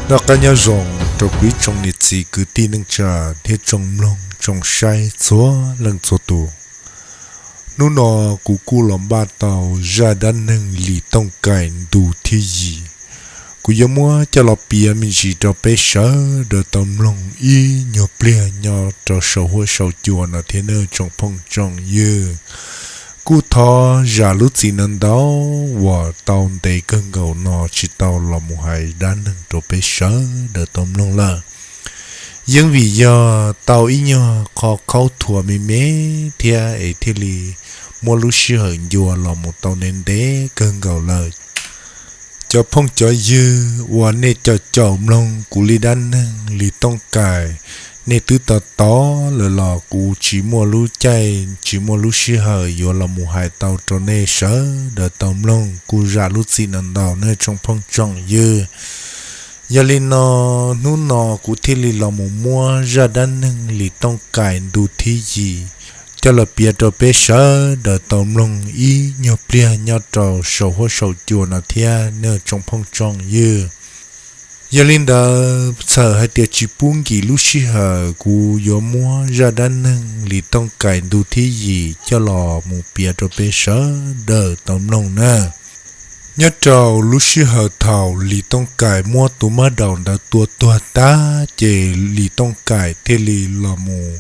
Noj qab nyob zoo rau kuv ib tsoom niam txiv kwv tij neej tsa thiab tsoom mloog tsoom saib txhua leej txhua tus. Hnub no kuv kuj los npaj tau zaj dab neeg Lis Tooj Kaim ntu thib yim. Kuv yuav muab coj los piav me ntsis rau peb sawv daws tau mloog ib nyuag pliag nyob rau saum huab saum cua no thiab nawb tsoom phooj tsoom ywg. Kuj thov zam lub txim no ntau uas tau ntev kawg nkaus no tsis tau los mus hais dab neeg rau peb sawv daws tau mloog lawm. Yeej vim yog tau ib nyuag qho khaub thuas me me thiab es thiaj li muab lub sij hawm ncua los mus tau ntev ntev kawg nkaus lawm. Cov phooj cov ywg uas nej caum caum mloog kuv li dab neeg Lis Tooj Kaim, nej twb tau tod lawm los kuv tsis muaj lub caij tsis muaj lub sij hawm yuav los mus hais tau rau nej sawv daws tau mloog, kuj zam lub txim no ntau nej tsoom phooj tsoom ywg. Yog li no, hnub no kuv thiaj li los mus muab zaj dab neeg Lis Tooj Kaim ntu thib yim coj los piav rau peb sawv daws tau mloog ib nyuag pliag nyob rau saum huab saum cua no thiab nej tsoom phooj tsoom ywg. Yog li ntawd txhawm hais tias tsis pub nkim lub sij hawm, kuv yuav muab zaj dab neeg Lis Tooj Kaim ntu thib yim coj los mus piav rau peb sawv daws tau mloog na. Nyob rau lub sij hawm thaum Lis Tooj Kaim muab tus mab daum ntawd tua tuag tag ces Lis Tooj Kaim thiaj li los mus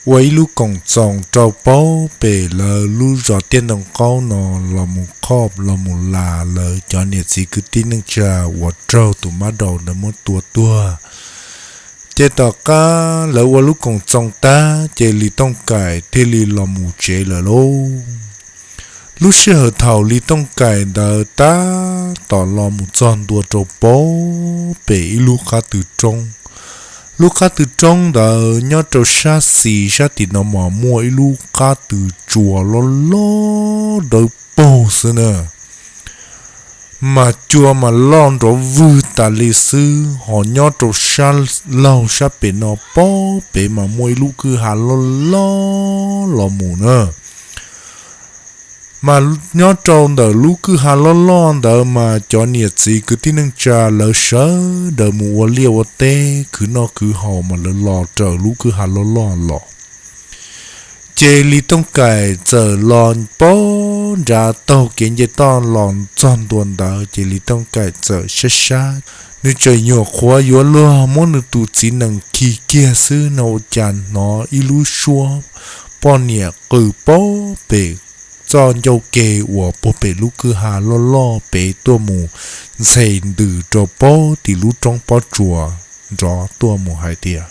ua ib lub koom txoos rau puag pem lawv lub zos Tiaj Ntoo Qaub no los mus qhoj los mus las lawv cov niam txiv kwv tij neej tsa uas raug tus mab daum ntawd muab tua tuag. Ces tom qab lawv ua lub koom txoos tag ces Lis Tooj Kaim thiaj li los mus tsev lawm lauj. Lub sij hawm thaum Lis Tooj Kaim ntawd tab tom los mus txog ntua rau puag pem ib lub qab tw roob. Lub qab tw roob ntawd nyob rau sab xis sab tim no mas muaj ib lub qab tw tsuas loj loj dawb paug xwb na. Mas cua mas loj nrov vwg tas li xwb, ho nyob rau sab laug sab pem no puag pem mas muaj ib lub kwj ha loj loj los mus na. Mas nyob rau ntawm lub kwj ha loj loj ntawd mas cov niam txiv kwv tij neej tsa lawv sawv daws mus ua liaj ua teb khwv noj khwv haus mas lawv los raws lub kwj ha loj loj los. Ces Lis Tooj Kaim txawm los puag nrad taug kev nce toj los txog ntua ntawd ces Lis Tooj Kaim txawm sab sab, nws tseem nyuam qhuav yuav luag muab nws tus txiv nees khi kiag xwb no ua cas hnov ib lub suab poj niam qw puag pem txoj ncauj ke uas puag pem lub kwj ha loj loj pem tuaj mus ntxhe ntws rau puag tim lub roob pob tsuas nrov tuaj mus hais tias,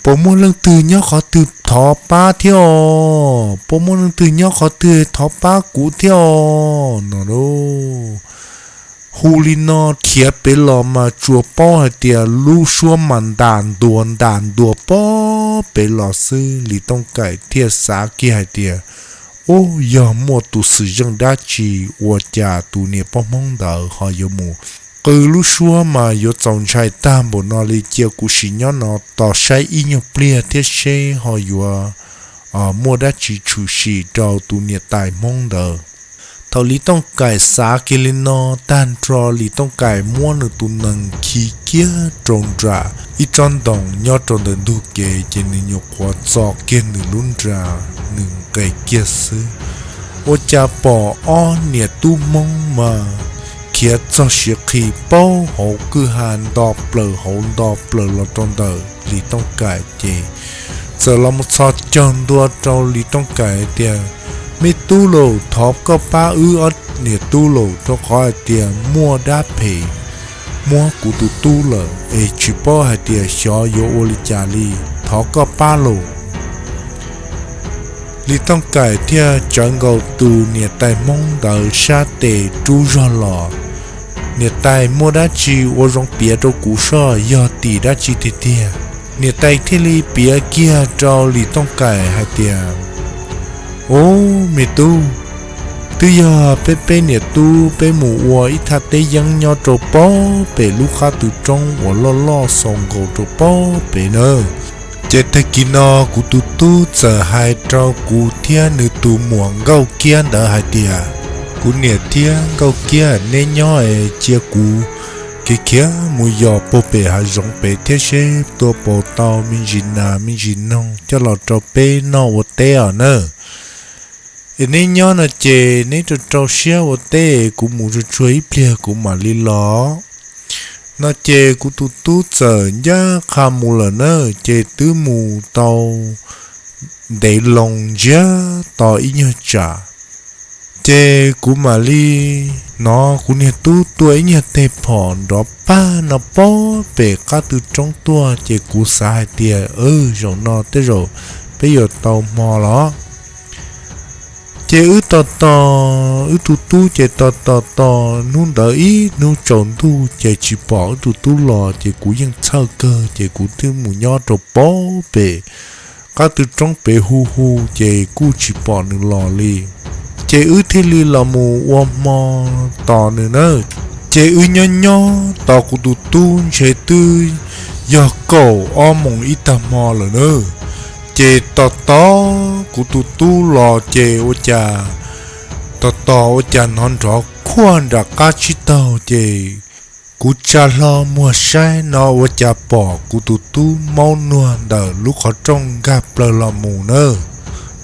Puas muaj leej twg nyob qhov twg thov pab thiab os? Puas muaj leej twg nyob qhov twg thov pab kuv thiab os? No lauj. Hu li no khiav pem los mas tsuas paub hais tias lub suab mas ntas ntuas ntas ntuas puag pem los xwb. Lis Tooj Kaim thiaj xav kiag hais tias, Ub, yog muaj tus xwm txheej dab tsi ua cas tus niam poj Hmoob ntawd ho yuav mus qw lub suab mas yuav txaus ntshai tag npaum no li. Cia kuv sim nyob no tos saib ib nyuag pliag thiab seb ho yuav muaj dab tsi tshwm sim rau tus niam tais Hmoob ntawd. Thaum Lis Tooj Kaim xav kiag li no tag nrho, Lis Tooj Kaim muab nws tus nees khi kiag rau nram ib tsob ntoo nyob rau ntawm ntug kev ces nws nyuam qhuav txo kiag nws lub nra, nws nqes kiag xwb, ua cas pom ob niam tub Hmoob mas khiav txog siav qhi puag hauv kwj ha nto plaws hauv nto plaws los rau ntawm Lis Tooj Kaim ces txawm los mus txhos caug ntua rau Lis Tooj Kaim tias, Me tub laus, thov koj pab wb ob niam tub laus, rau qhov hais tias muaj dab phem muab kuv tus tub lawm es tsis paub hais tias xyov yuav ua li cas li, thov koj pab lauj. Lis Tooj Kaim thiaj tsawv nkaus tus niam tais Hmoob ntawd sab tes rub zog los. Niam tais, muaj dab tsi ua zoo piav rau kuv soj, yog tim dab tsi tiag tiag? Niam tais thiaj li piav kiag rau Lis Tooj Kaim hais tias, Ub, me tub, twb yog peb peb niam tub peb mus ua ib thaj teb yeeb nyob rau puag pem lub qab tw roob uas loj loj xaus nkaus rau puag pem nawb. Ces tag kis no kuv tus tub txawm hais rau kuv thiab nws tus muam Nkauj Kiab ntawd hais tias, Kuv niam thiab Nkauj Kiab, neb nyob es cia kuv Kev khiav mus yos puag pem hav zoov pem thiab seb tua puas tau me ntsis nas me ntsis noog coj los rau peb noj ua teb os nawb. Es neb nyob no ces neb rau rau siab ua teb, kuv mus tsuag tsuag ib pliag kuv mam li los. No ces kuv tus tub txawm ncaj qha mus lawm na, ces twb mus tau ntev loo ntsiag to ib nyuag tsam. Ces kuv mam li hnov kuv niag tub tua ib nyuag teg phom nrov pag no puag pem qab tw roob tuaj, ces kuv xav hais tias, Zaum no tej zaum peb yuav tau hmo los. Ces wb tos tos wb tus tub, ces tos tos tos hnub ntawd ib hnub tsaus ntuj ces tsis pom wb tus tub los, ces kuv yeej txhawj kawg, ces kuv twb mus nyob rau puag pem qab tw roob pem hu hu, ces kuj tsis pom nws los li. Ces wb thiaj li los mus ua hmo tos nws na. Ces wb nyob nyob tos kuv tus tub ntshe twb yog kaum ob moos ib tag hmo lawm na. Ces tos tos kuv tus tub los ces ua cas, tos tos ua cas hnov nrov khuaj nram qab tsib taug, ces kuv tsa hlo muag saib no ua cas pom kuv tus tub maub nuag ntawm lub qhov rooj nkag plaws los mus na.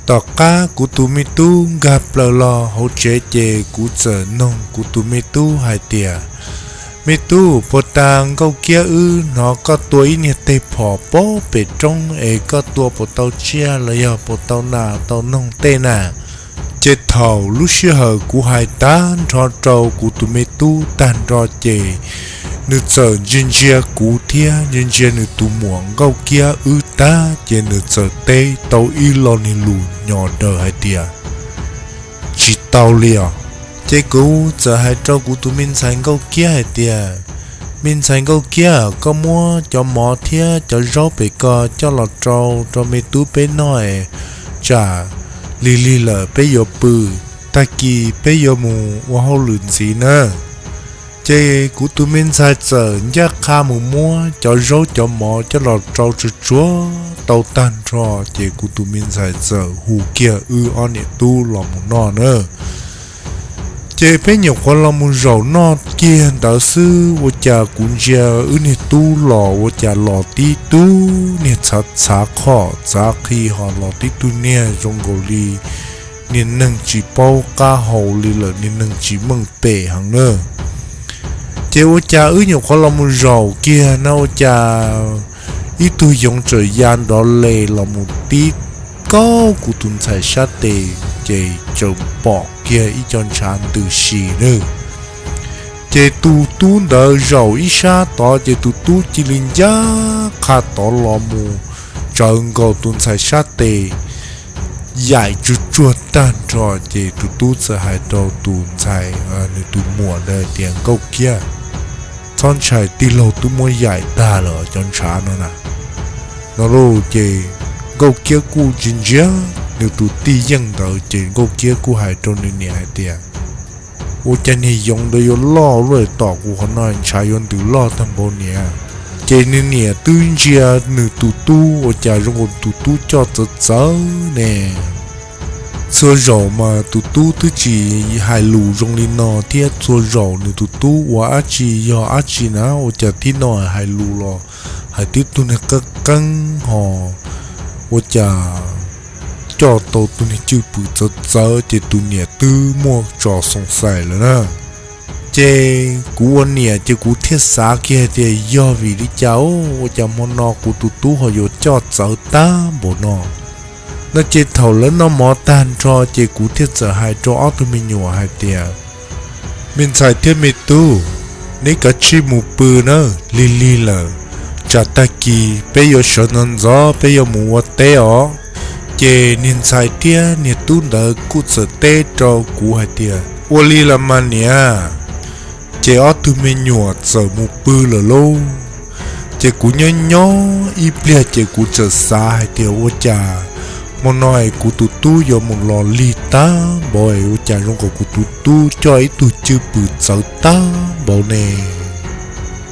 Tom qab kuv tus me tub nkag plaws los hauv tsev, ces kuv txawm noog kuv tus me tub hais tias, Me tub, puag ta Nkauj Kiab wb hnov koj tua ib niag teg phom puag pem roob, es koj tua puas tau tsiaj los yog puas tau nas tau noog tej na? Ces thaum lub sij hawm kuv hais tag nrho rau kuv tus me tub tag nrho, ces nws txawm ntsia ntsia kuv thiab ntsia ntsia nws tus muam Nkauj Kiab wb tag, ces nws txawm teb tau ib lo niag lus nyos daws hais tias, Tsis tau li os. Ces kuv txawm hais rau kuv tus me ntxhais Nkauj Kiab hais tias, Me ntxhais Nkauj Kiab, koj muab cov mov thiab cov zaub pem ko coj los rau rau me tub peb noj es tsam lig lig lawm peb yuav pw, tag kis peb yuav mus ua hauj lwm ntxiv na. Ces kuv tus me ntxhais txawm ncaj qha mus muab cov zaub cov mov coj los rau tsuag tsuag tau tag nrho, ces kuv tus me ntxhais txawm hu kiag wb ob niam tub los mus noj na. Ces peb nyuam qhuav los mus zaum noj kiag ntawd xwb, ua cas kuv ntsia wb niag tub los ua cas los tib tug niag txhav txhav qhom txhav qhi, ho los tib tug niag zoo nkaus li niag neeg tsis paub qab hau li lawm, niag neeg tsis meej pem heev na. Ces ua cas wb nyuam qhuav los mus zaum kiag na ua cas ib tug yoov txawm ya nrov le los mus tib kaug kuv tus ntxhais sab tes, ces txawm pom kiag ib co ntshav ntws si lawm. Ces tus tub ntawd zaum ib sab tod, ces tus tub cia li ncaj qha tod los mus tsawv nkaus tus ntxhais sab tes, yaim tsuag tsuag tag nrho, ces tus tub txawm hais rau tus ntxhais, nws tus muam ntawd tias, Nkauj Kiab, txhob ntshai, tij laug twb muab yaim tag lawm cov ntshav no na. No lauj, ces Nkauj Kiab kuj ntsia ntsia nws tus tij yeej ntawd, ces Nkauj Kiab kuj hais rau nws niam hais tias, Ua cas niag yoov ntawd yuav loj luaj tom kuv qhov no, ntshav yuav ntws loj tag npaum niam. Ces nws niam twb ntsia nws tus tub ua cas zoo nkaus tus tub coj txawv txawv ne. Txhua zaus mas tus tub twb tsis hais lus zoo li no thiab, txhua zaus nws tus tub ua dab tsi yog dab tsi na ua cas thib no hais lus los hais tib tug niag qeeb qeeb ho ua cas coj tau tus niag cwj pwm txawv txawv, ces tus niam twb muaj tso xoo xais lawm na. Ces kuv ua niam ces kuv thiaj xav kiag tias yog vim li cas ua cas hmo no kuv tus tub ho yuav coj txawv tag npaum no. No ces thaum lawv noj mov tag nrho ces kuv thiaj txawm hais rau ob tug me nyuam hais tias, Me ntxhais thiab me tub, neb kav tsij mus pw nawb, lig lig lawm, tsam tag kis peb yuav sawv ntxov ntxov peb yuav mus ua teb os. Ces niag ntxhais thiab niag tub ntawd kuj txawm teb rau kuv hais tias, Ua li los mas niam. Ces ob tug me nyuam txawm mus pw lawm lauj. Ces kuv nyob nyob ib pliag ces kuv txawm xav hais tias ua cas hmo no es kuv tus tub yuav mus los lig tag npaum es ua cas zoo nkaus kuv tus tub coj ib tug cwj pwm txawv tag npaum ne.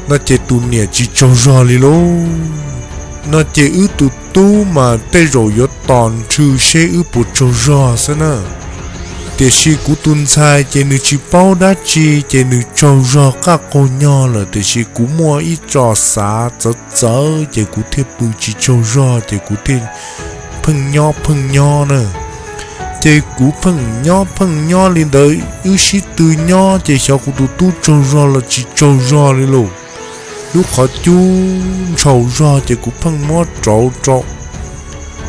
No ces tus niam tsis tsaug zog li lauj. No ces wb tus tub mas tej zaum yuav tos nrhw seb wb puas tsaug zog xwb na. Tiam sis kuv tus ntxhais ces nws tsis paub dab tsi ces nws tsaug zog qaj qaug nyo lawm, tiam sis kuv muaj ib tso xav txawv txawv ces kuv thiaj pw tsis tsaug zog ces kuv thiaj pheej nyob pheej nyob na. Ces kuv pheej nyob pheej nyob li ntawd wb sib tw nyob ces xyov kuv tus tub tsaug zog los tsis tsaug zog li lauj. Lub qhov cub ntshaus zog ces kuv pheej muab rauv rau,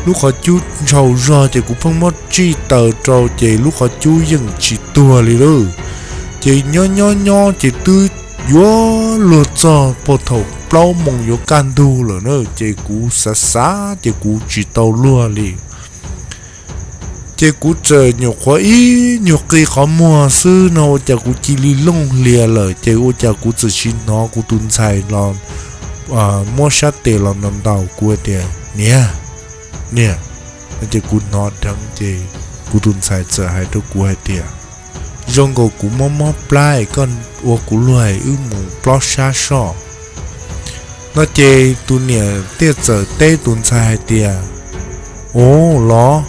lub qhov cub ntshaus zog ces kuv pheej muab tsij taws rau ces lub qhov cub yeej tsis tuag li lauj. Ces nyob nyob nyob ces twb yuav luag txog puag thaum plaub moos yuav kaj ntug lawm na, ces kuv xav xav ces kuv tsis tau luag li. Ces kuv txawm nyuam qhuav ib nyuag qi qhov muag xwb no ua cas kuv cia li looj hlias lawm, ces ua cas kuv txawm sis hnov kuv tus ntxhais los muab sab tes los ntaus ntaus kuv hais tias, Niam, niam. Ces kuv hnov dheev ces kuv tus ntxhais txawm hais rau kuv hais tias, Zoo nkaus kuv mob mob plab es koj ua kuv luag es wb mus plob sab soj. No ces tus niam thiaj txawm teb tus ntxhais hais tias, Ua los,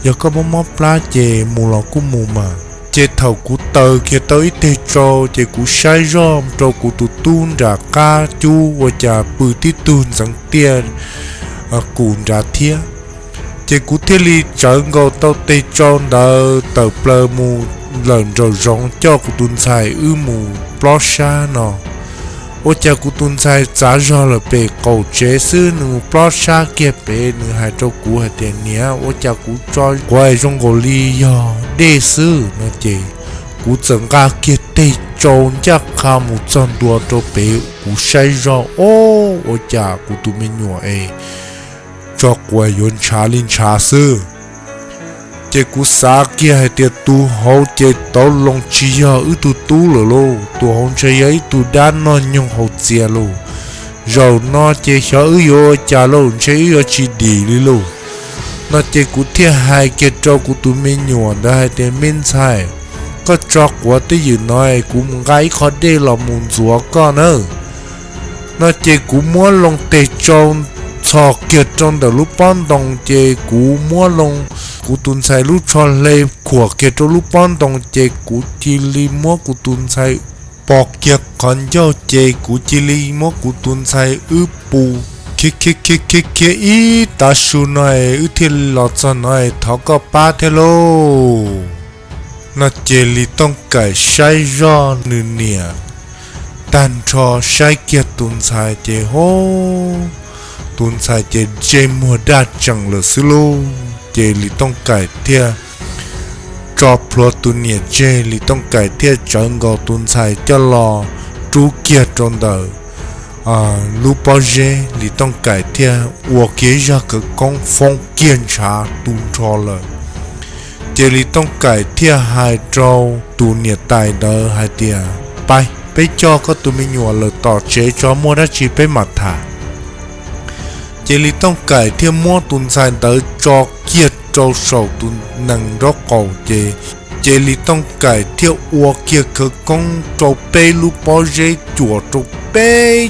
yog koj mob mob plab ces mus los kuj mus mas. Ces thaum kuv taws kiag tau ib teg tsau ces kuv saib zoj rau kuv tus tub nram qab cub ua cas pw tib tug ntxeev tiaj qus nrad thiab. Ces kuv thiaj li tsawv nkaus tau teg tsau ntawd tawm plaws mus lawm nraum zoov coj kuv tus ntxhais wb mus plob sab no. Ua cas kuv tus ntxhais txav zog lawm pem qaum tsev xwb, nws mus plob sab kiag pem, nws hais rau kuv hais tias, Niam, ua cas kuv tso quav zoo nkaus li yog dej xwb no ces kuv txawm nqa kiag teg tsau ncaj qha mus txog ntua rau pem, kuv saib zoj, o, ua cas kuv tus me nyuam es tso quav yuav ntshav li ntshav xwb. Ces kuv xav kiag hais tias tus hauv ces tau loo tsis yog wb tug tub lawm lauj, tus hauv ntshe yog ib tug dab noj nyoog haus txias lauj. Zaum no ces xyov wb yuav ua cas lauj, ntshe wb yuav tsis dim li lauj. No ces kuv thiaj hais kiag rau kuv tus me nyuam ntawd hais tias, Me ntxhais, koj tso quav twj ywm no es kuv mus nqa ib qho dej los mus ntxuav koj nawb. No ces kuv muab loo teg tsau txhos kiag rau ntawm lub pob ntoo ces kuv muab loo kuv tus ntxhais lub tsho hle khuam kiag rau lub pob ntoo ces kuv cia li muab kuv tus ntxhais pos kiag qhov ncauj ces kuv cia li muab kuv tus ntxhais wb pus khiav khiav khiav khiav ib tav su no es wb thiaj li los txog no es thov koj pab thiab lauj. No ces Lis Tooj Kaim saib zoj nws niam tag nrho, saib kiag tus ntxhais ces ho, tus ntxhais ces ntsej muag daj tseem lawm xwb lauj. Ces Lis Tooj Kaim thiaj tso plhuav tus niam tseg, Lis Tooj Kaim thiaj tsawv nkaus tus ntxhais coj los rub kiag rau ntawm lub pob zeb, Lis Tooj Kaim thiaj ua kiag ib zaj khawv koob foob kiag ntshav tu nrho lawm. Ces Lis Tooj Kaim thiaj hais rau tus niam tais ntawd hais tias, Pab, peb coj koj tus me nyuam lawm tom tsev tso, muaj dab tsi peb mam tham. Ces Lis Tooj Kaim thiaj muab tus ntxhais ntawd tso kiag rau saum tus nees nraub qaum ces, ces Lis Tooj Kaim thiaj ua kiag khawv koob rau peb lub pob zeb cuam rau peb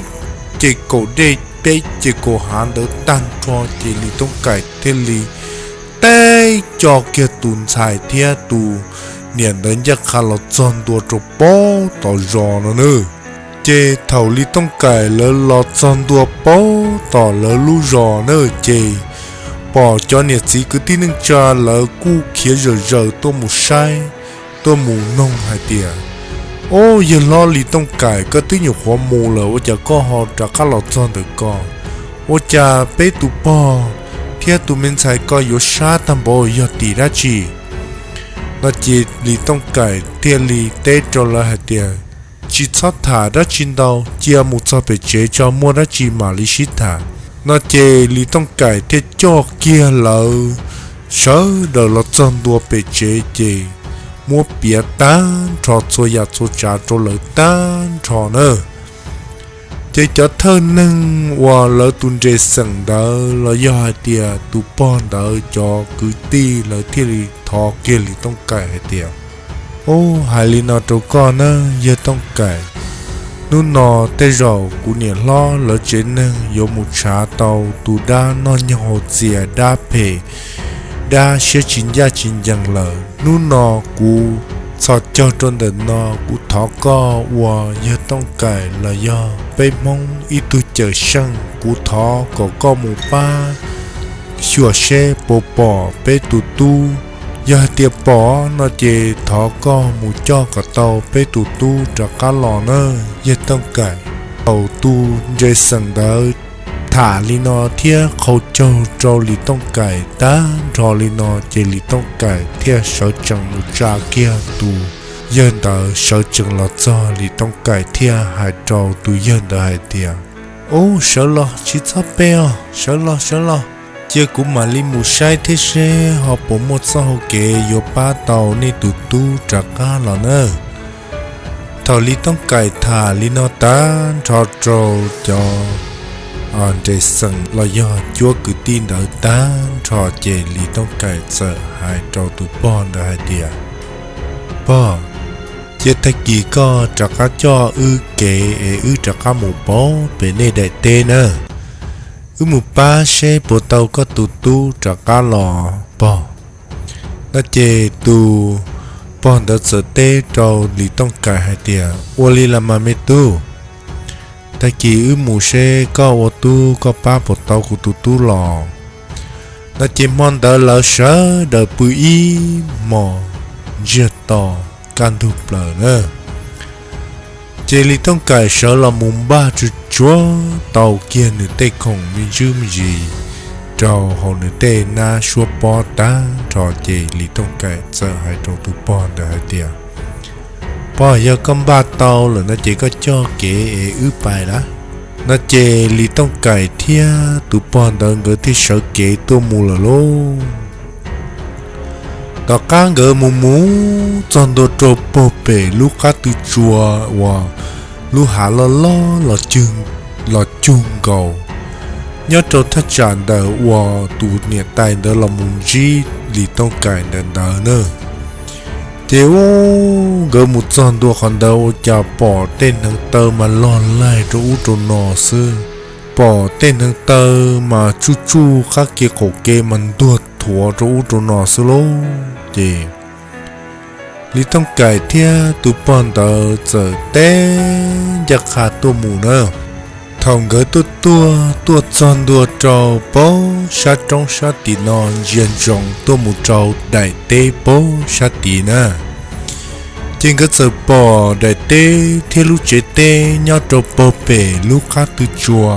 ces kaum dej peb ces kaum hav ntawd tag nrho ces Lis Tooj Kaim thiaj li teb co kiag tus ntxhais thiab tus niam ntawd ncaj qha los txog ntua rau pem tom zos no nawb. Ces thaum Lis Tooj Kaim lawv los txog ntua pem tom lawv lub zos na ces pom cov niam txiv kwv tij neej tsa lawv kuj khiav zawm zaws tuaj mus saib, tuaj mus noog hais tias, Ob, yawg hlob Lis Tooj Kaim, koj twb nyuam qhuav mus lawm ua cas koj ho rov qab los txog ntawm ko? Ua cas peb tus pog thiab tus me ntxhais ko yuav sab tag npaum yog tim dab tsi? No ces Lis Tooj Kaim thiaj li teb rau lawv hais tias, Tsis txhob tham dab tsi ntau, cia mus txog pem tsev tso, muaj dab tsi mam li sib tham. No ces Lis Tooj Kaim thiaj coj kiag lawv sawv daws los txog ntua pem tsev ces muab piav tag nrho txhua yam txhua tsav rau lawv tag nrho na. Ces cov thawj neeg uas lawv tus nres xeem ntawd los yog hais tias tus pog ntawd cov kwv tij lawv thiaj li thov kiag Lis Tooj Kaim hais tias, Ub, hais li no rau koj na, yawg Tooj Kaim, hnub no tej zaum kuv niam hlob lawv tsev neeg yuav mus tshav tau tus dab noj nyoog haus txias dab phem dab siab tsis ncaj tsis ncees lawm. Hnub no kuv txhos caug rau ntawm no, kuv thov koj ua yawg Tooj Kaim los yog peb Hmoob ib tug cawm seej. Kuv thov kom koj mus pab xyuas seb puas pom peb tus tub. Yog hais tias pom no ces thov koj mus coj kom tau peb tus tub rov qab los na, yawg Tooj Kaim. Thaum tus Nres Xeem ntawd tham li no thiab qhau caug rau Lis Tooj Kaim tag nrho li no, ces Lis Tooj Kaim thiaj sawv tsees mus tsa kiag tus yawg ntawd, sawv tsees los txog Lis Tooj Kaim thiaj hais rau tus yawg ntawd hais tias, Ub, sawv los, tsis txhob pe os, sawv los, sawv los. Cia kuv mam li mus saib thiab seb ho puas muaj txoj hau kev yuav pab tau nej tus tub rov qab los nawb. Thaum Lis Tooj Kaim tham li no tag nrho rau cov Nres Xeem los yog cuab kwv tij ntawd tag nrho, ces Lis Tooj Kaim txawm hais rau tus pog ntawd hais tias, Pog, cia tag kis koj rov qab coj wb kev es wb rov qab mus pab pem nej daim teb na. Wb mus pab seb puas tau koj tus tub rov qab los, pog. No ces tus pog ntawd txawm teb rau Lis Tooj Kaim hais tias, Ua li los mas me tub, tag kis wb mus seb koj ua tub koj pab puas tau kuv tus tub los. No ces hmo ntawd lawv sawv daws pw ib hmos ntsiag to kaj ntug plaws na. Ces Lis Tooj Kaim sawv los mus npaj tsuag tsuag tau kiag nws tej khoom me ntsis me ntsis rau hauv nws tej nab suab pob tag nrho, ces Lis Tooj Kaim txawm hais rau tus pog ntawd hais tias, Pog, yog koj npaj tau lawm no ces koj coj kev es wb pais lawm. No ces Lis Tooj Kaim thiab tus pog ntawd nkawd thiaj sawv kev tuaj mus lawm lauj. Tom qab nkawd mus mus txog ntua rau puag pem lub qab tw tsua uas lub hav loj loj los cug nkaus, nyob rau thaj tsam ntawm uas tus niam tais ntawd los mus ntsib Lis Tooj Kaim ntawm ntawd na. Ces ub, nkawd mus txog ntua qhov ntawd ua cas pom tej hneev taw mas log laig rau ub rau no xwb, pom tej hneev taw mas tsuj tsuj qab kev qaum kev mas ntuag thuav rau ub rau no xwb lauj. Ces Lis Tooj Kaim thiab tus pog ntawd txawm teb ncaj qha tuaj mus na. Thaum nkawd tuaj tuaj tuaj txog ntua rau puag sab roob sab tim no ntsia ntsoov tuaj mus rau daim teb puag sab tid na, ces nkawd txawm pom daim teb thiab lub tsev teb nyob rau puag pem lub qab tw tsua.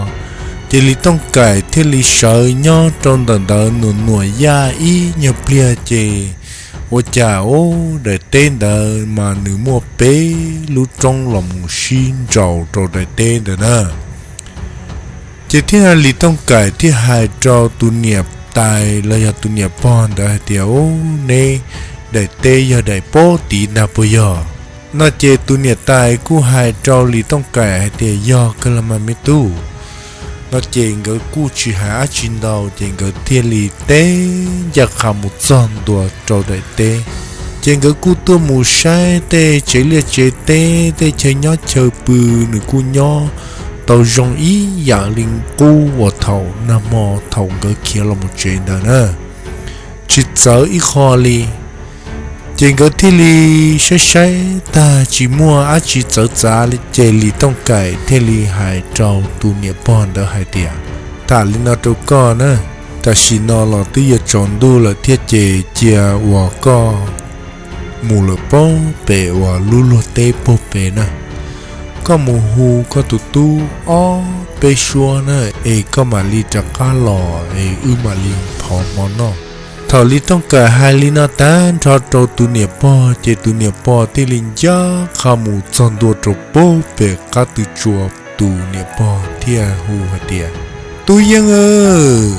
Ces Lis Tooj Kaim thiaj li sawv nyob rau ntawm ntawd nuam nuam yaj ib nyuag pliag, ces ua cas ub, daim teb ntawd mas nws muaj peb lub roob los mus sib nraus rau daim teb ntawd na. Ces thiaj Lis Tooj Kaim thiaj hais rau tus niam tais los yog tus niam pog ntawd hais tias, Ub, neb daim teb yog daim puag tid ntag puas yog? No ces tus niam tais kuj hais rau Lis Tooj Kaim hais tias, Yog kawg los mas me tub. No ces nkawd kuj tsis hais dab tsi ntau, ces nkawd thiaj li teb ncaj qha mus txog ntua rau daim teb. Ces nkawd kuj tuaj mus saib tej tsev liaj tsev teb, tej chaw nyob chaw pw, nws kuj nyob tau zoo ib yam li qub uas thaum nag hmo thaum nkawd khiav los mus tsev ntawd na, tsis txawv ib qho li. Ces nkawd thiaj li saib saib tag tsis muaj dab tsi txawv txav li, ces Lis Tooj Kaim thiaj li hais rau tus niam pog ntawd hais tias, Tham li no rau koj na, tam sim no los twb yuav tsaus ntuj lawm thiab, ces cia uas koj mus lawm puag pem uas lub luag teb puag pem na, koj mus hu koj tus tub ob peb suab na, es koj mam li rov qab los es wb mam li phov hmo noj. Thaum Lis Tooj Kaim hais li no tag nrho rau tus niam pog, ces tus niam pog thiaj li ncaj qha mus txog ntua rau puag pem qab tw tsua. Tus niam pog thiaj hu hais tias, Tub Yeej,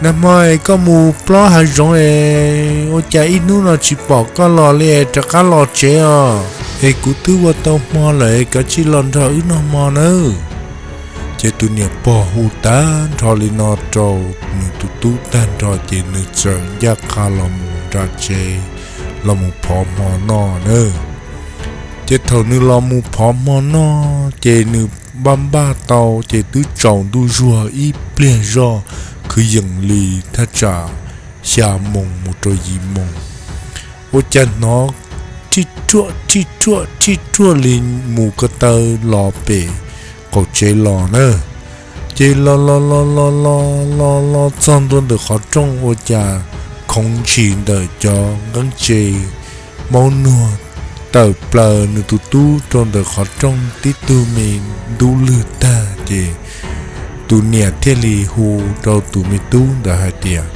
nag hmo es koj mus plob hav zoov es ua cas ib hnub no tsis pom koj los li, rov qab los tsev os, es kuv twb ua tau hmo lawm, koj cia li los nrog wb noj hmo nawb. Ces tus niam pog hu tag nrho li no rau nws tus tub tag nrho, ces nws txawm ncaj qha los mus nram tsev los mus phov hmo noj na. Ces thaum nws los mus phov hmo noj, ces nws npaj npaj tau, ces twb tsaus ntuj zuag ib pliag zoj, kwv yees li thaj tsam xya moos mus rau yim moos, ua cas hnov rij ruaj rij ruaj rij ruaj li mus ko taw los pem qaum tsev los na. Ces los los los los los los los txog ntua ntawm qhov rooj ua cas khoov ntshis ntawm cov nqeeb tse maub nuag tawm plaws nws tus tub rau ntawm qhov rooj tib tug me ntub lwg tag ces tus niam thiaj li hu rau tus me tub ntawd hais tias,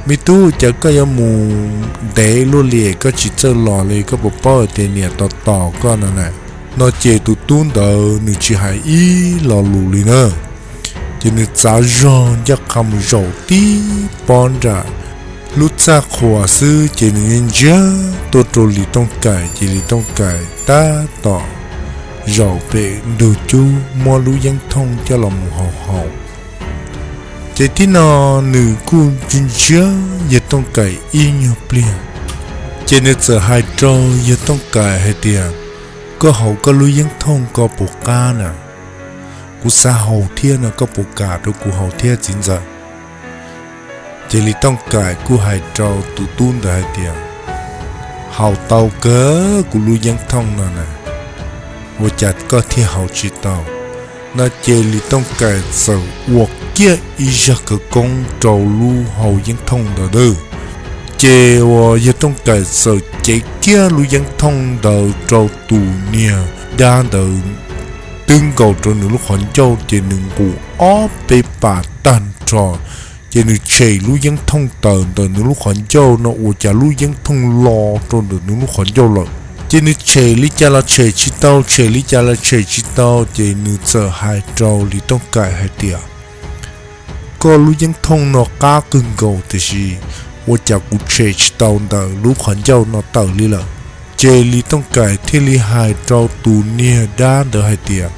Me tub, cas koj yuav mus ntev luaj li koj tsis txawj los li, koj puas paub hais tias niam tos tos koj no na? No ces tus tub ntawd nws tsis hais ib lo lus li na. Ces nws txav zog ncaj qha mus zaum tib pob nram lub txaj qhua xwb ces nws ntsia tuaj rau Lis Tooj Kaim ces Lis Tooj Kaim tab tom zaum pem ntug cub muab lub yeeb thooj coj los mus haus haus. Ces tib no nws kuj ntsia ntsia yawg Tooj Kaim ib nyuag pliag, ces nws txawm hais rau yawg Tooj Kaim hais tias, Koj haus koj lub yeeb thooj ko puas qab na? Kuv xav haus thiab no, koj puas kam rau kuv haus thiab txiv ntxawm? Ces Lis Tooj Kaim kuj hais rau tus tub ntawd hais tias, Haus tau kawg kuv lub yeeb thooj no na, ua cas koj thiaj haus tsis tau? No ces Lis Tooj Kaim txawm ua kiag ib zaj khawv koob rau lub hau yeeb thooj ntawd na. Ces uas yawg Tooj Kaim txawm cev kiag lub yeeb thooj ntawd rau tus niag dab ntawd twb nkaus rau nws lub qhov ncauj ces nws nqus ob peb pas tag nrho, ces nws tshem lub yeeb thooj tawm ntawm nws lub qhov ncauj no ua cas lub yeeb thooj lo rau ntawm nws lub qhov ncauj lawm. Ces nws tshem li cas los tshem tsis tau, tshem li cas los tshem tsis tau, ces nws txawm hais rau Lis Tooj Kaim hais tias, Koj lub yeeb thooj no qab kawg nkaus tiam sis ua cas kuv tshem tsis tau ntawm lub qhov ncauj no tawm li lawm? Ces Lis Tooj Kaim thiaj li hais rau tus niag dab ntawd hais tias,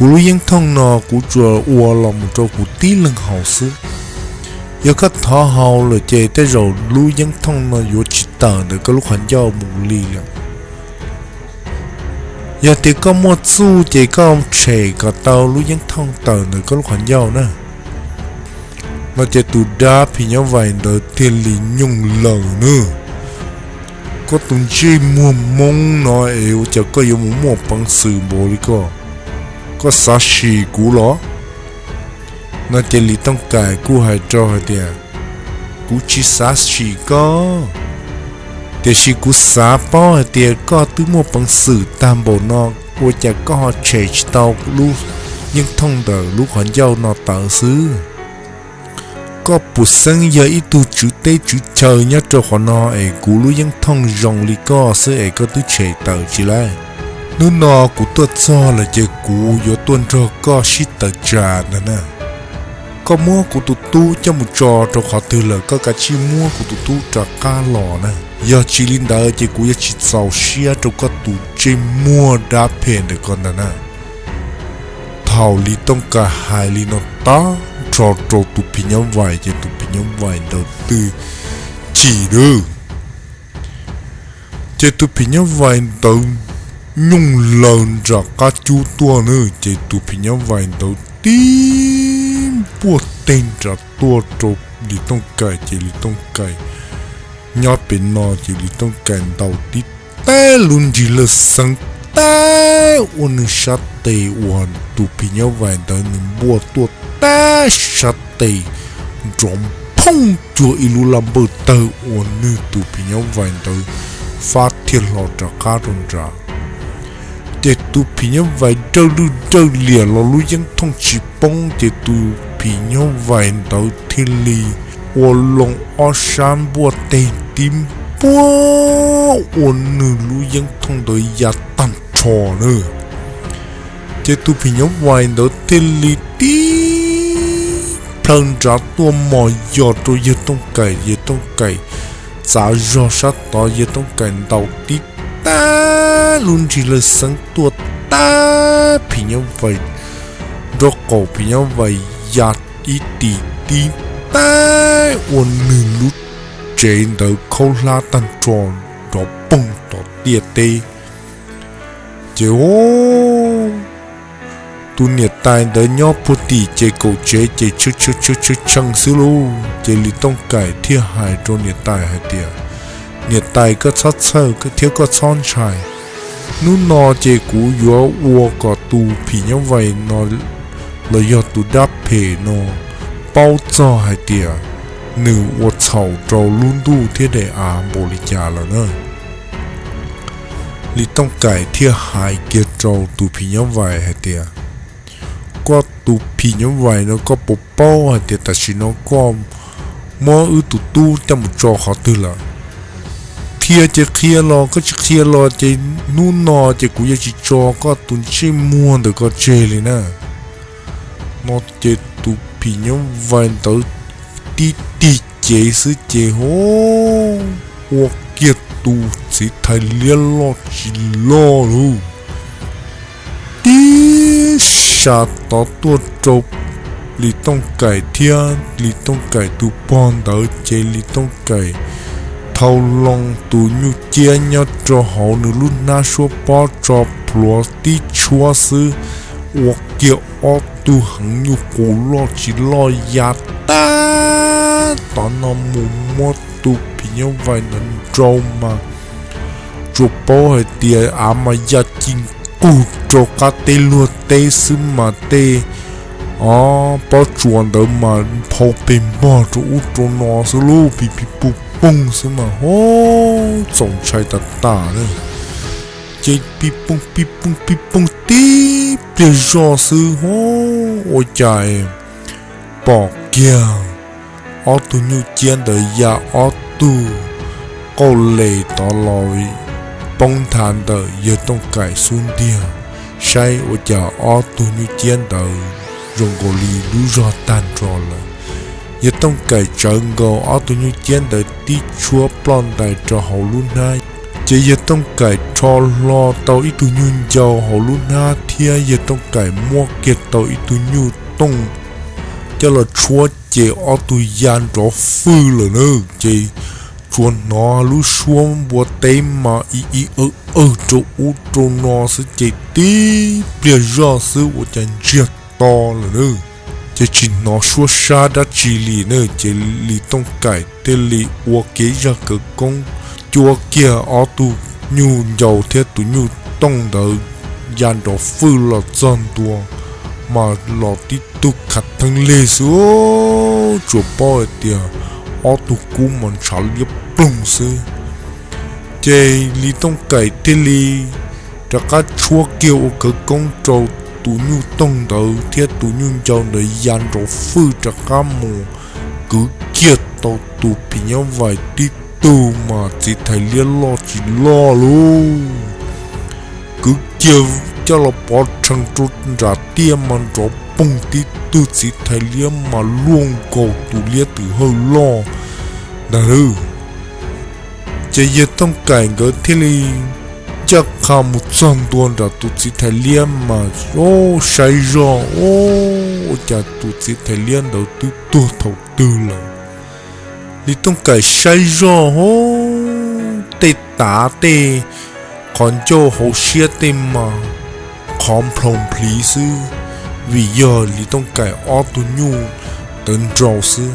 Kuv lub yeeb thooj no kuv tsuas ua los mus rau kuv tib leeg haus xwb. Yog koj thov haus lawm ces tej zaum lub yeeb thooj no yuav tsis tawm ntawm koj lub qhov ncauj mus li lawm. Yog tias koj muaj txuj ces koj tshem kom tau lub yeeb thooj tawm ntawm koj lub qhov ncauj na. No ces tus dab phim nyuj vais ntawd thiaj li nyooj laws nws, Koj tus ntsej muag Hmoob no es ua cas koj yuav mus muaj peev xwm npaum li ko? Koj xav sim kuv los? No ces Lis Tooj Kaim kuj hais rau hais tias, Kuv tsis xav sim koj, tiam sis kuv xav paub hais tias koj twb muaj peev xwm tag npaum no, ua cas koj ho tshem tsis tau lub yeeb thooj ntawm lub qhov ncauj no tawm xwb? Koj puas xeeb yog ib tug tswv teb tswv chaw nyob rau qhov no es kuv lub yeeb thooj zoo li koj xwb es koj twb tshem tawm tsis lawm? Hnub no kuv tuaj txog lawm ces kuv yuav tuaj nrog koj sib tawm tsam ntag na. Koj muab kuv tus tub coj mus tso rau qhov twg lawm, koj kav tsij muab kuv tus tub rov qab los na. Yog tsis li ntawd ces kuv yuav tsis txaus siab rau koj tus ntsej muag dab phem ntawm koj ntag na. Thaum Lis Tooj Kaim hais li no tag nrho rau tus phim nyuj vais ces tus phim nyuj vais ntawd twb chim lawm. Ces tus phim nyuj vais ntawd nyooj laws nram qab cub tuaj na, ces tus phim nyuj vais ntawd tib npuaj teg nram tuaj rau Lis Tooj Kaim, ces Lis Tooj Kaim nyob pem no ces Lis Tooj Kaim ntaus tib teg lub nrig lawj xeeb tag ua nws sab tes uas tus phim nyuj vais ntawd nws npuaj tuaj tag sab tes nrov phooj cuag ib lub laj npawj tawg uas nws tus phim nyuj vais ntawd fab thiaj hlo rov qab rau nrad. Ces tus phim nyuj vais dawj lwj dawj liam los lub yeeb thooj tsis poob, ces tus phim nyuj vais ntawd thiaj li ua loo ob sab npuaj teg tib npuaj ua nws lub yeeb thooj ntawd ya tag nrho na. Ces tus phim nyuj vais ntawd thiaj li tib plhaw nrad tuaj mos yos rau yawg Tooj Kaim, yawg Tooj Kaim txav zog sab tod, yawg Tooj Kaim ntaus tib tag lub nrig lawj xeeb tuaj tag phim nyuj vais nraub qaum, phim nyuj vais ya ib tis tib tag ua nws lub tsev ntawd khaub hlab tag nrho nrov poog tom tiaj teb. Ces o, Tus niam tais ntawd nyob puag tim ces kaum tsev ces tshee tshee xwb lauj. Ces Lis Tooj Kaim thiaj hais rau niam tais hais tias, Niam tais, koj txhob txhawj thiab koj txhob ntshai. Hnub no ces kuv yuav ua kom tus phim nyuj vais no los yog tus dab phem no paub txog hais tias nws ua txhaum rau lub ntuj thiab daim av npaum li cas lawm na. Lis Tooj Kaim thiaj hais kiag rau tus phim nyuj vais hais tias, Koj tus phim nyuj vais no, koj puas paub hais tias tam sim no koj muab wb tus tub coj mus tso qhov twg lawm? Qhia ces qhia los, koj tsis qhia los ces hnub no ces kuv yuav tsis tso koj tus ntsej muag ntawm ko tseg li na. No ces tus phim nyuj vais ntawd tib tig cev xwb ces ho ua kiag tus txiv thais liab loj tsis loj lug tib sab tod tuaj rau Lis Tooj Kaim thiab Lis Tooj Kaim tus pog ntawd ces Lis Tooj Kaim thau loo tus nyuj ciab nyob rau hauv nws lub hnab suab pob tso plhuav tib tshuab xwb, ua kiag ob tug heev nyuj qus loj tsis loj ya tag tod no mus muab tus phim nyuj vais ntawd nrau mas tsuas paub hais tias av mas ya ci nqug rau qab teb luag teb xwb mas tej, o, pob tsuas ntawd mas nphau pes npog rau ub rau no xwb lauj, pib pib pooj pooj xwb mas ho txaus ntshai tas tas na. Ces pib pooj pib pooj pib pooj tib pliag zoj xwb ho ua cas pom kiag ob tug nyuj ciab ntawd ya ob tug qauj les tod los poob nthav ntawm yawg Tooj Kaim xub ntiag, saib ua cas ob tug nyuj ciab ntawd zoo nkaus li lub zog tag nrho lawm. Yawg Tooj Kaim tsawv nkaus ob tug nyuj ciab ntawd tib tshuab ploj ntais rau hauv lub hnab, ces yawg Tooj Kaim rho hlo tau ib tug nyuj ncau hauv lub hnab thiab yawg Tooj Kaim muab kiag tau ib tug nyuj tooj coj los tshuab ces ob tug ya nrov fwj lawm na. Ces tsuas hnov lub suab npua teb mas i i awg awg rau ub rau no xwb ces tib pliag zoj xwb ua cas ntsiag to lawm na. Ces tsis hnov suab sab dab tsi li na, ces Lis Tooj Kaim thiaj li ua kev zaj khawv koob cua kiag ob tug nyuj ncau thiab tus nyuj tooj ntawd ya nrov fwj los txog ntua mas los tib tug khav theeb leg xwb, tsuas paub hais tias ob tug kub mas ntshav liab ploog xwb. Ces Lis Tooj Kaim thiaj li rov qab tshuab kiag ua khawv koob rau tus nyuj tooj ntawd thiab tus nyuj ncau ntawd ya nrov fwj rov qab mus kwv kiag tau tus phim nyuj vais tib tug mas txiv thais liab loj tsis loj lauj. Kwv kiag coj los pov rhees rau nram tiaj mas nrov poog tib tug txiv thais liab mas luaj nkaus tus liab twm hawj loj ntag lauj. Ces yawg Tooj Kaim nkawd thiaj li ncaj qha mus txog ntua nram tus txiv thais liab mas saib zoj, ua cas tus txiv thais liab ntawd twb tuag thaum twg lawm. Lis Tooj Kaim saib zoj ho tej tav tej qhov ncauj hauv siab tej mas qhov nplhoos nplhiv xwb, vim yog Lis Tooj Kaim ob tug nyuj tawv nrau xwb.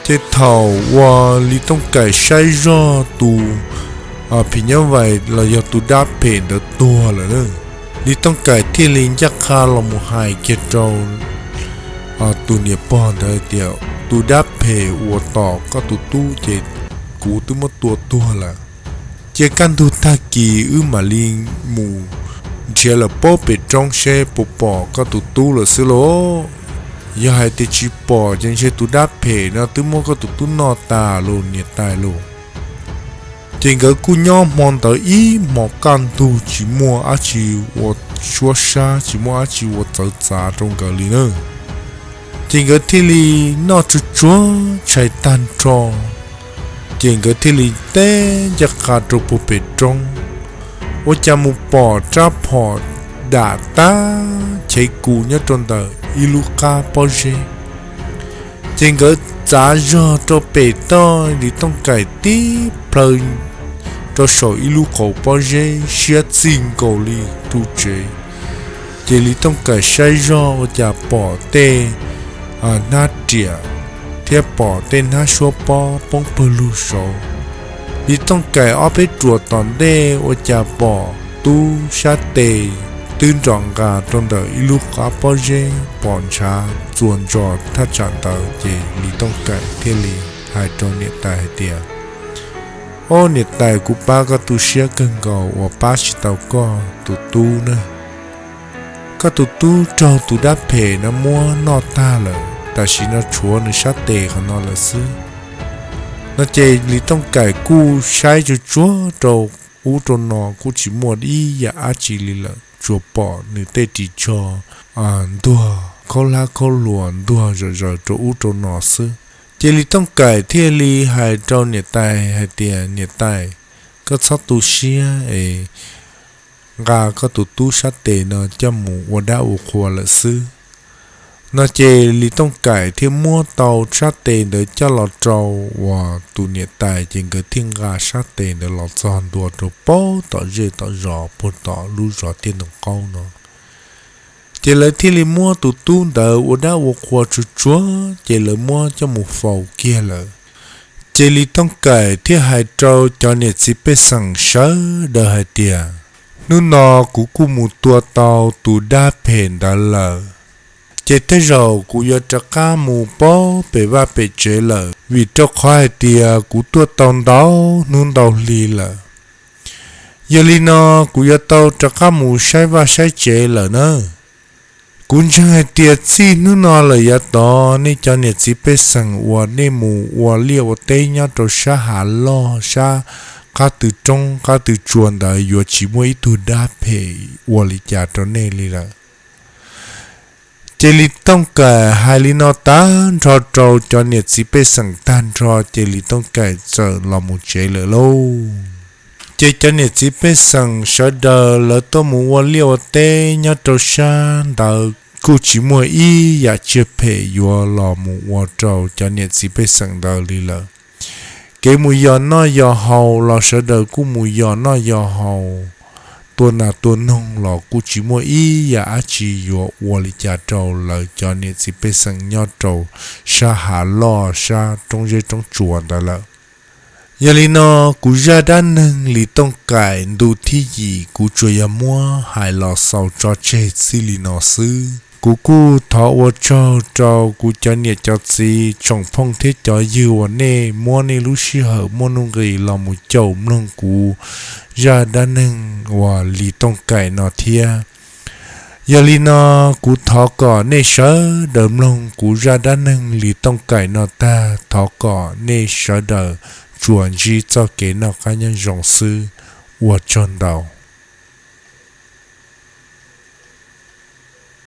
Ces thaum uas Lis Tooj Kaim saib zoj tus phim nyuj vais los yog tus dab phem ntawd tuag lawm, Lis Tooj Kaim thiaj li ncaj qha los mus hais kiag rau tus niam pog ntawd tias, tus dab phem uas tom koj tus tub ces kuv twb muab tua tuag lawm. Ces kaj ntug tag kis wb mam li mus nrhiav lawm paub pem roob seb puas pom koj tus tub lawm xwb lauj. Yog hais tias tsis pom ces ntshe tus dab phem no twb muab koj tus tub noj tas lauj niam tais lauj. Ces nkawd kuj nyob hmo ntawd ib hmos kaj ntug tsis muaj dab tsi ua suab sab tsis muaj dab tsi ua txawv txav rau nkawd li na. Ces nkawd thiaj li noj tsuag tsuag tshais tag nrho, ces nkawd thiaj li teb ncaj qha rau puag pem roob, ua cas mus pom rab phom dam tab chev kus nyob rau ntawm ib lub qab pob zeb. Ces nkawd txav zog rau pem toj Lis Tooj Kaim tib plhaw rau saum ib lub qaum pob zeb siab txij nkaus li ru tsev. Ces Lis Tooj Kaim saib zog ua cas pom tej hnab riam thiab pom tej hnab suab pob poob pawg lug saud. Lis Tooj Kaim ob peb ruam tom ntej ua cas pom tub sab tes twb nrom nqa rau ntawm ib lub qab pob zeb pom ntshav txuas ntsos thaj tsam ntawd, ces Lis Tooj Kaim thiaj li hais rau niam tais hais tias, Ob niam tais, kuv pab koj tu siab kawg nkaus uas pab tsis tau koj tus tub na. Koj tus tub raug tus dab phem no muab noj tag lawm, tam sim no tshuav nws sab tes qhov no lawm xwb. No ces Lis Tooj Kaim kuj saib tsuag tsuag rau ub rau no kuj tsis muaj ib yam dab tsi li lawm, tsuas pom nws tej ris tsho ntuag khaub hlab khaub hluas ntuag zom zaws rau ub rau no xwb. Ces Lis Tooj Kaim thiaj li hais rau niam tais hais tias, Niam tais, koj txhob tu siab es nqa koj tus tub sab tes no coj mus ua dab ua qhua lawm xwb. No ces Lis Tooj Kaim thiaj muab tau sab tes ntawd coj los rau uas tus niam tais, ces nkawd thiaj nqa sab tes ntawd los txog ntua rau pem tom zej tom zos puag tom lub zos Tiaj Ntoo Qaub no. Ces lawv thiaj li muab tus tub ntawd ua dab ua qhua tsuag tsuag, ces lawv muab coj mus faus kiag lawm. Ces Lis Tooj Kaim thiaj hais rau cov niam txiv pej xeem sawv daws hais tias, Hnub no kuv kuj mus tua tau tus dab phem ntawd lawm, ces tej zaum kuv yuav rov qab mus pem vaj pem tsev lawm, vim rau qhov hais tias kuv tuaj tau ntau hnub ntau hli lawm. Yog li no kuv yuav tau rov qab mus saib vaj saib tsev lawm na. Kuv ntseeg hais tias txij hnub no lawm yav tod nej cov niam txiv pej xeem uas nej mus ua liaj ua teb nyob rau sab hav loj sab qab tw roob qab tw tsua ntawd yuav tsis muaj ib tug dab phem ua li cas rau nej li lawm. Ces Lis Tooj Kaim hais li no tag nrho rau cov niam txiv pej xeem tag nrho, ces Lis Tooj Kaim txawm los mus tsev lawm lauj. Ces cov niam txiv pej xeem sawv daws lawv tuaj mus ua liaj ua teb nyob rau sab ntawd kuj tsis muaj ib yam tsiaj phem yuav los mus ua rau cov niam txiv pej xeem ntawd li lawm. Kev mus yos noj yos haus los sawv daws kuj mus yos noj yos haus, tua nas tua noog los kuj tsis muaj ib yam dab tsi yuav ua li cas rau lawv cov niam txiv pej xeem nyob rau sab hav loj sab roob zeb roob tsuas ntawd lawm. Yog li no, kuv zaj dab neeg Lis Tooj Kaim ntu thib yim kuv tsuas yog muab hais los xaus tso tseg txij li no xwb. Kuv kuj thov ua tsaug rau kuv cov niam cov txiv tsoom phooj thiab cov ywg uas nej muab nej lub sij hawm muaj nuj nqis los mus caum mloog kuv zaj dab neeg uas Lis Tooj Kaim no thiab. Yog li no, kuv thov kom nej sawv daws mloog kuv zaj dab neeg Lis Tooj Kaim no tag, thov kom nej sawv daws tsuas ntsib txoj kev noj qab nyob zoo xwb. Ua tsaug ntau.